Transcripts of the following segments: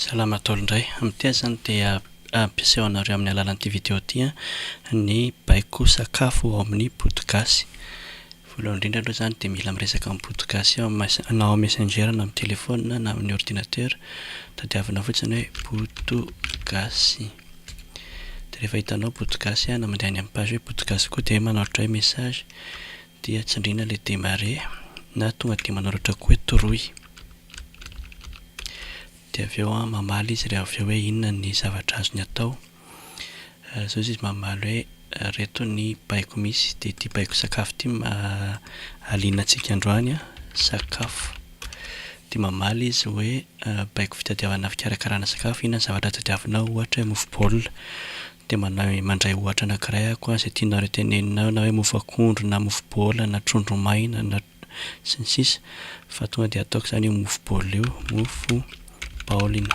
Salama daholo indray. Amin'ity aho izany dia hampiseho anareo amin'ny alalan'ity vidéo ity ny baiko sakafo ao amin'ny botogasy. Voalohany indrindra aloha izany dia mila miresaka amin'ny botogasy ao na ao messenger na amin'ny téléphone na amin'ny ordinateur. Tadiavina fotsiny hoe botogasy. Dia rehefa hitanao botogasy na mandeha any amin'ny page hoe botogasy koa dia manoratra hoe message dia tsindriana ilay démarrer na tonga dia manoratra koa hoe toroy. Dia avy eo an, mamaly izy rehefa avy eo hoe inona ny zavatra azony atao. Zao izy mamaly hoe reto ny baiko misy, dia ity baiko sakafo ity mahaliana antsika androany an, sakafo. Dia mamaly izy hoe baiko fitadiavana fikarakarana sakafo, inona ny zavatra tadiavinao, ohatra hoe mofo baolina. Dia manao mandray ohatra anankiray aho koa izay tianareo tenenina eo na hoe mofo akondro na mofo baolina na trondro maina na sy ny sisa fa tonga dia ataoko izany io mofo baolina io, mofo baolina.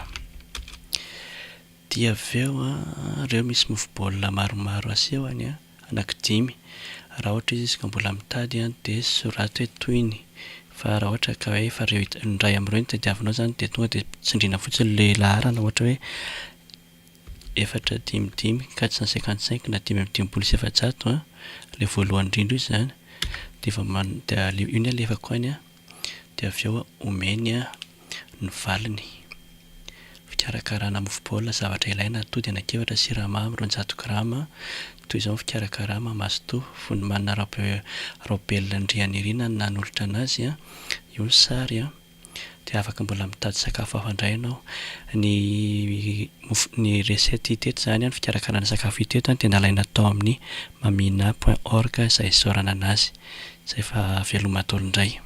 Dia avy eo an, ireo misy mofo baolina maromaro asehony an, anaky dimy. Raha ohatra izy ka mbola mitady an, dia soraty hoe tohiny. Fa raha ohatra ka hoe efa ireo ny iray amin'ireo no tadiavinao izany dia tonga dia tsindriana fotsiny ilay laharana ohatra hoe efatra dimy dimy, 455 na 455 an, ilay voalohany indrindra io izany, dia efa man- dia ale- io ny alefako any an, dia avy eo omeny ny valiny. Fikarakarana mofo baolina, zavatra ilaina, atody anankiefatra, siramamy 200 grama, toy izao ny fikarakarana, mazotoa, Vonimanina Rabe- Raobelina Andrianirina no nanolotra anazy an, io ny sary an. Dia afaka mbola mitady sakafo hafa indray ianao. Ny mofo, ny recette hita eto izany an, ny fikarakarana sakafo hita eto an dia nalaina tao amin'ny mamina point org izay isaorana anazy. Izay fa veloma daholo indray.